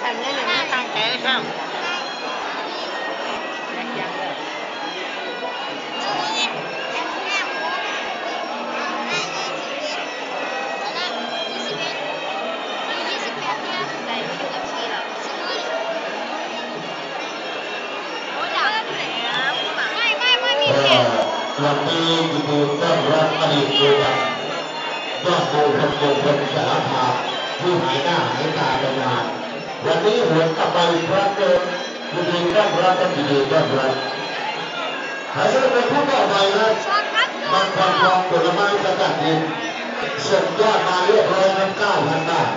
ກໍວັນນີ້ຍິນດີຕ້ອນຮັບອະດີດຜູ້ນຳ ຍອດມງຄົນ ມງຄົນສາລະຄາມ ທີ່ຫາຍໜ້າຫາຍຕາໄປນານ. ວັນນີ້ຫວນກັບມາອີກຄັ້ງໜຶ່ງ ຍິນດີຕ້ອນຮັບ ຍິນດີຕ້ອນຮັບ. ໃຫ້ສະເໜີເປັນຜູ້ຕໍ່ໄປນະ ມາຄອນທອງຜົນລະໄມ້ສະກັດເຢັນ ສົ່ງຍອດມາຮຽບຮ້ອຍນະ ເກົ້າພັນບາດ.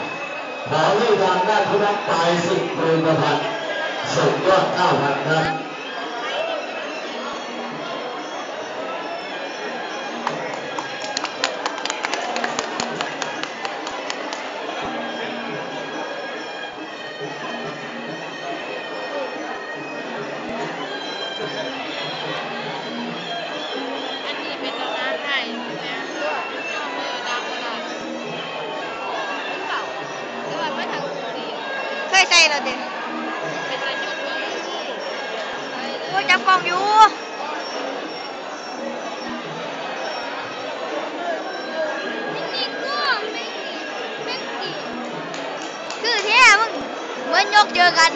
ຂໍໃຫ້ທາງດ້ານຜູ້ນຳປາຍສິບ ໂດຍປະພັນ ສົ່ງຍອດເກົ້າພັນບາດ. ອັນນີ້ເປັນຕານາງໃຫ້ແມ່ນບໍ່? ເອີ ດຳກໍໄດ້ ເປັນເກົ່າ ແຕ່ວ່າໄປທາງສີ ເຄີຍໃສ່ແລ້ວເດ? ເປັນລາຍຈຸດນີ້ ໂອ້ຍ ຈັບກ້ອງຢູ່. ຄືແທ້ມຶງ ເໝືອນຍົກເຈີກັນ.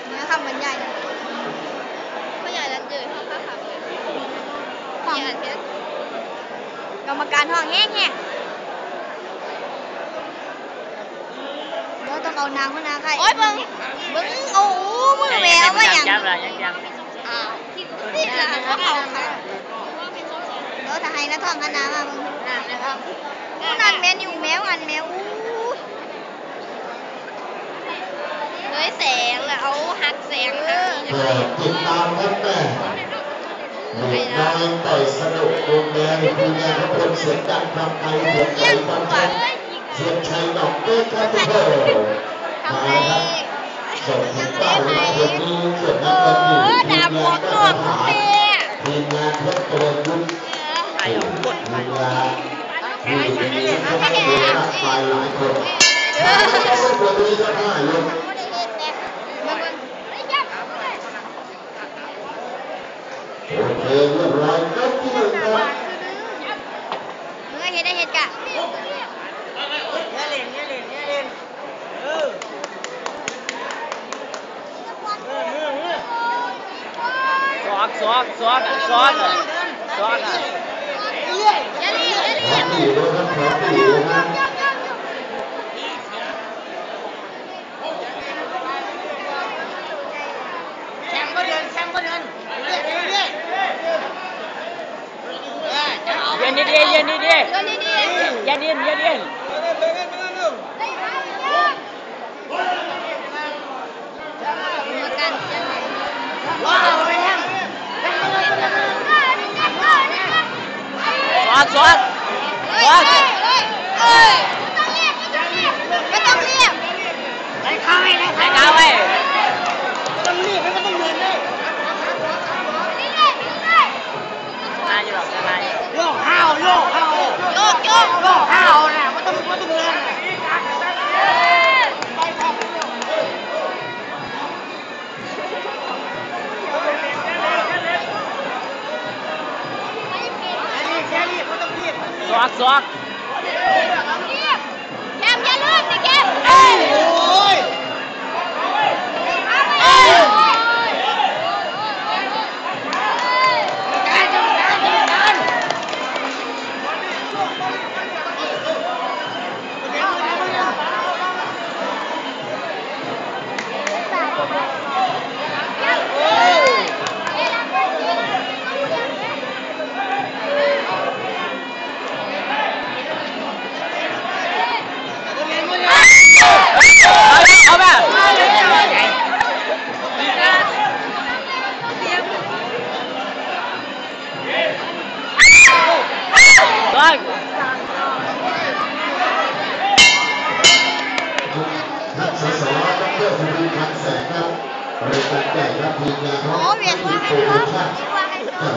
ແນວຄຳບັນຍາຍ ບັນຍາຍແລ້ວເຈີເຮົາຄາຄຳ ກຳມະການຮ້ອງແຮງໆ. ບໍ່ຕ້ອງເອົານາງມານາໄຂ່ ໂອ້ຍ ເບິ່ງ ເບິ່ງ ໂອ້ ມືແມວມາຫຍັງ? ອ້າວ ຜິດສິລະ ເຂົາເອົາ ໂອ້ ຖ້າໃຫ້ນາທອງຫັນໜ້າມາເບິ່ງ ນັ້ນແມ່ນຢູ່ແມວຫັ້ນແມວ ອູ້ ເຮີຍ ແສງລະ ເອົາ ຮັກແສງ ເອີ ຕິດຕາມກັນແຕ່ ເດັກນ້ອຍຕ່ອຍສະໜຸກ ມຸມແດງ ທີມງານຂອງເພິ່ນ ສຽງດັງຟັງໄກ ສຽງໄກຟັງຊັດ ສຽງໄຊໜອງເປັກ ຄັບທຸກຄົນ ເອົາລະຄັບ ສົ່ງເຖິງເປົ້າລະເພິ່ນ ມີສ່ວນນຳກັນຢູ່ ທີມງານມາດຕະຖານ ທີມງານເພັດຕະເວັນ ທີມງານ ທີ່ມີຄົນເປັນມາກມາຍຫຼາຍຄົນ ເອີ ສົມຄວນທີ່ຈະຫາຢູ່. ໂອເຄ ຮຽບຮ້ອຍ ຈົບທີ່ໜຶ່ງຄັບ ເມື່ອເຮັດໄດ້ເຮັດກະ ຢ່າຫຼິ້ນ ຢ່າຫຼິ້ນ ຢ່າຫຼິ້ນ ເອີ ເອີ ເອີ ເອີ ຊອກ ຊອກ ຊອກ ຊອກ ຊອກ ຢ່າຫຼິ້ນ ຢ່າຫຼິ້ນ ແຊມບໍ່ເດີນ ແຊມບໍ່ເດີນ ເລື້ອຍໆ ເອີ ຈັບເອົາ ເຢັນດີໆ ເຢັນດີໆ ເຢັນດີໆ ຢ່າດີ້ນ ຢ່າດຶງ ຊອກ ຊອກ ຊອກ ເອີຍ ບໍ່ຕ້ອງຮຽບ ບໍ່ຕ້ອງຮຽບ ໄລ່ຄາໄວ້ ໄລ່ຄາໄວ້ ບໍ່ຕ້ອງຮີບ ບໍ່ຕ້ອງເດີນເລີຍ ຊະນະຢູ່ດອກ ຊະນະຢູ່ ໂຍກ ຫ້າວ ໂຍກ ຫ້າວ ໂຍກ ໂຍກ ໂຍກ ຫ້າວນະ ບໍ່ຕ້ອງ ບໍ່ຕ້ອງເດີນນະ. ສອກ ສອກ ແຄມ ຢ່າລື່ນຕິ ແຄມ ເອີຍ ໂອ້ຍ ເອີຍ ກຳມະການ ກຳມະການ ກຳມະການ. ເອົາມາ ໂອ້ ວຽນຫົວໃຫ້ເຂົາ ວຽນຫົວໃຫ້ເຂົາ ຈາກ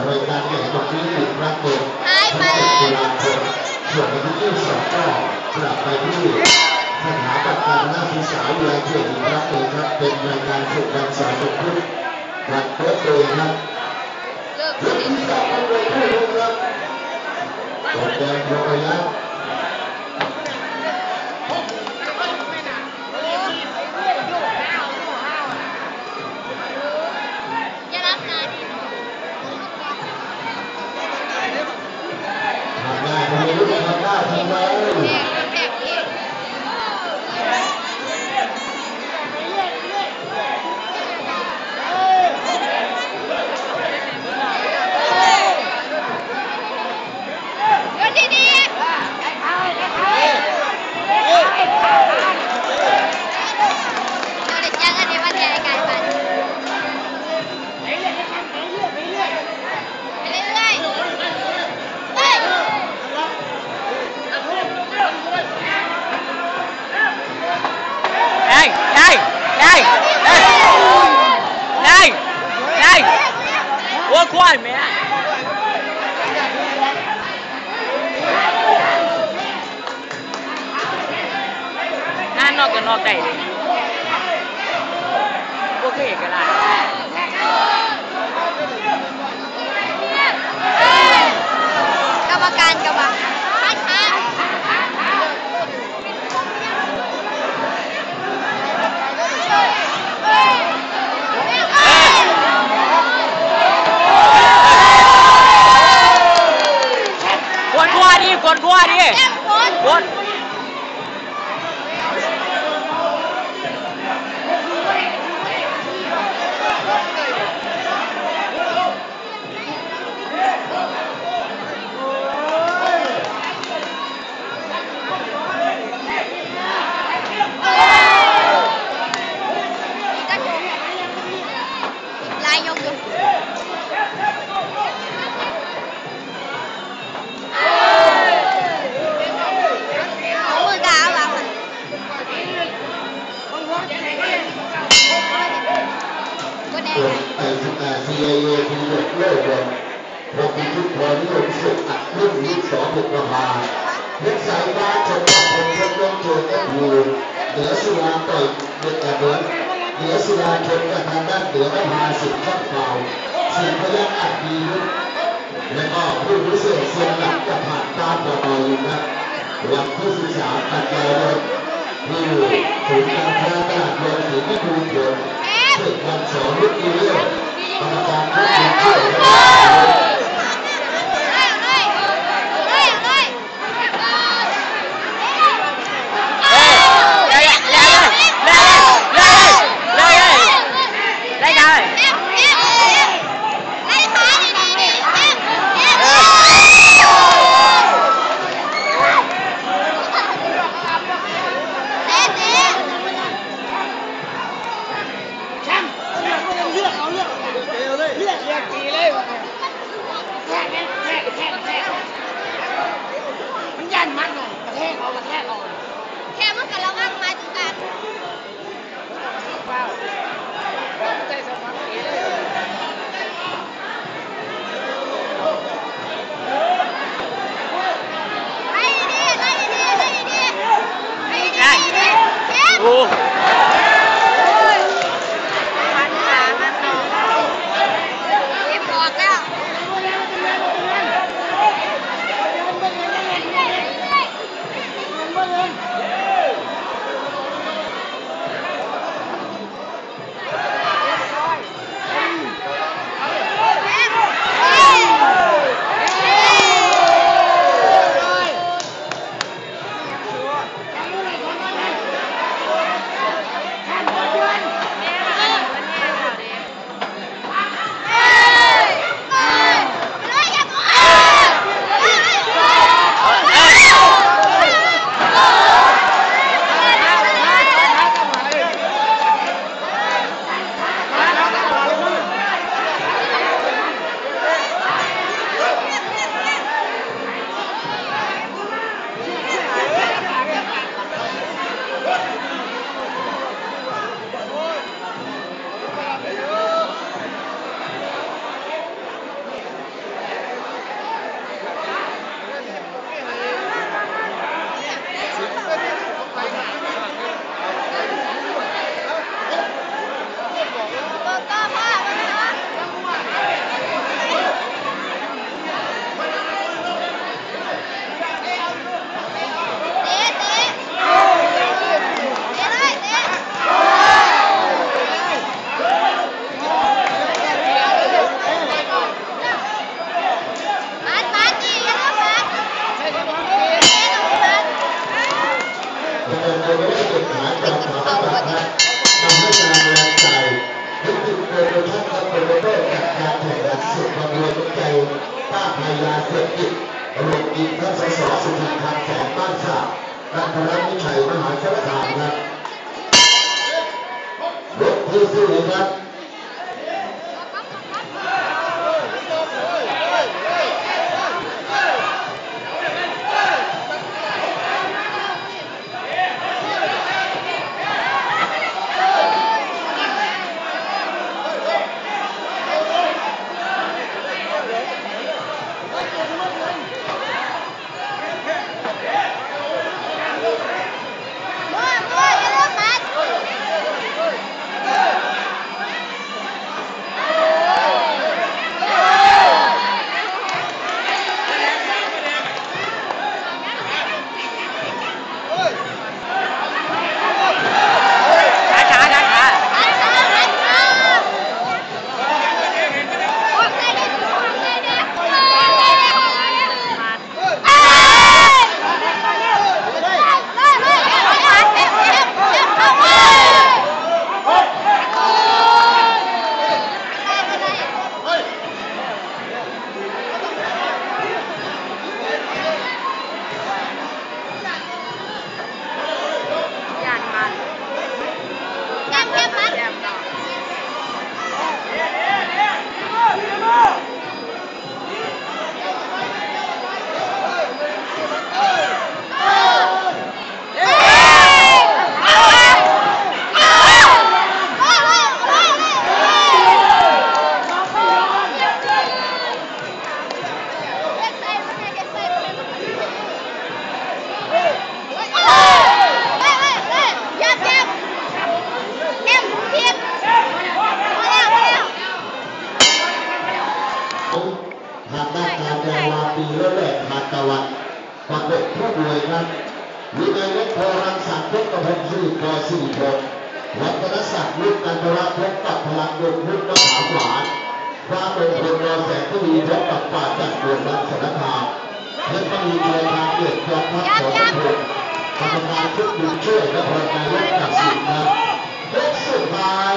ລາຍການໃຫຍ່ມາ ອີກຄັ້ງໜຶ່ງ ຫາຍໄປ ສຳລັບກິລາຄົນ ສ່ວນວັນທີຊາວເກົ້າ ຈະໄປທີ່ສະຖາບັນການພັດທະນາສຶກສາວິທະຍາເຂດອີກຄັ້ງໜຶ່ງຄັບ ເປັນລາຍການສຶກວັນສາກົນພຸດ ວັນເບີດເດຍຄັບ ເລີກ ເລີ່ມທີ່ຈະເປັນມວຍຄູ່ເດີມຄັບ ແດງ ໂພພະຍັກ ຢ່າລັບຕາດີ. ໄດ້ ໄດ້ ໄດ້ ໄດ້ ໂອ້ ຄວາຍແມ່. ງານນອກກໍນອກໄດ້ເດ້ ບໍ່ຄືເອກະລາດ. ກຳມະການກໍວ່າ ກວນຂົວດີ ກວນຂົວດີ ກວນ. ຫຼາຍຍົກຢູ່ ເອົາມືກາເອົາວາງ ບໍ່ແນ່ໃຈ. ໄປສະຕາ ຊີໄອເອ ທີ່ຍົກເລີກ ພົບວິທິດ ພໍນິຍົມ ເສດອັດ ລຸ້ນ ຊາວເອັດ ກຸມພາ ເຮັດສາຍຕາ ຈະປັບຜົນເຮັດລົງເຈີກັບຢູ່ ເໜືອສິລາ ຕ່ອຍ ເໜືອ ເໜືອສິລາ ຊົນກັບທາງດ້ານເໜືອ ຮ້ອຍຫ້າສິບ ແຂ້ງຂວາ ສີພະຍັກ ອັດ ດີ ແລະກໍຜູ້ພິເສດ ເຊນຫຼັກ ຈະຜ່ານຕາມຕໍ່ໄປອີກນະ ວັນທີສິບສາມ ກັນຍາຍົນ ທີ່ສູນການຄ້າຕະຫຼາດໂລງສີວິທູນ ເຂດວັງສອງ ລຸດດີເລີ ກຳມະການຜູ້ຖືກເຊື່ອ ໄດ້ໄດ້. ແຊມ ເລືອກເອົາ ເລືອກເອົາ ເລືອກເລືອກເລືອກຕີເລີຍ ເລືອກຕີເລີຍ ບັດນີ້. ຂາຍການຂາຍປະກັນນຳໃຫ້ກຳລັງແຮງໃຈ ເຮັດໃຫ້ເກີດໂມເດລພັດກັບໂປຣໂມເຕີຈັດການແຂ່ງຂັນສຸດຄວາມຮວມໃຈຕ້ານໄພຢາເສບຕິດ ໂລກອີກທັງ ສສ ສຸທິນ ຄຳແສນ ບ້ານສາດ ກັນທະລະວິໄຊ ມະຫາສາລະຄາມ ຄັບ ຍົກທີສີ່ ຄັບ. ຢ້ານມັນ ຢ້ານມັນ. Hãy subscribe cho kênh Ghiền Mì Gõ để không bỏ lỡ những video hấp dẫn. ທາງດ້ານການແຕ່ງລາວປີ ແລະ ແລະ ທານຕະວັນ ປະກົບຜູ້ອຳນວຍການ ວິໄນວົງ ພໍລັງສັງ ພົບກັບ ສິລິພອນ ສິລິພົນ ວັດທະນະສັກ ລຸກ ກັນທະລະ ພົບກັບ ພະລັງບຸດ ບຸດ ມະຂາມຫວານ ຟ້າມົງຄົນ ນອແສງທະວີ ພົບກັບ ປ່າຈັນ ໂກນວັນ ສາລະຄາມ ເພັດມະນີ ເຈລະທາ ເກດ ຈອມທັບ ຂໍສົມພົງ ກຳມະການ ຝຶກບຸນຊ່ວຍ ນະຄອນນາຍົກ ຕັດສິນ ນະ. ຍົກສຸດທ້າຍ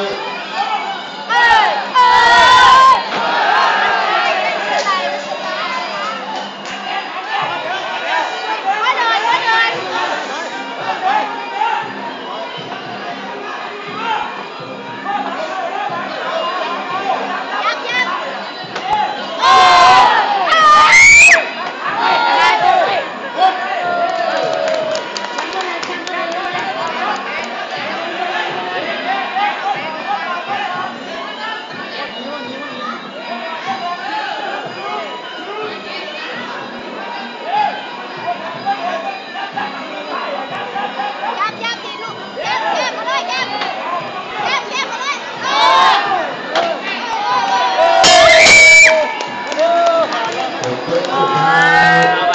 ເປັນເກມສຸດທ້າຍ ເອົາໄປ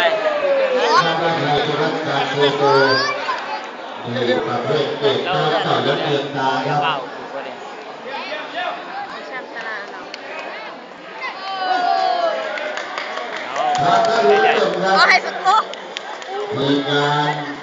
ທາງດ້ານໄທຈະຮັບການໂຊໂກ ໃນປະເພດເກມຕ່າຍເຂົ້າ ແລະ ເຕຍຕາ ຄັບ. ຖ້າທ່ານຜູ້ຊົມ ເອົາໃຫ້ສຸດໂຕ ທີມງານ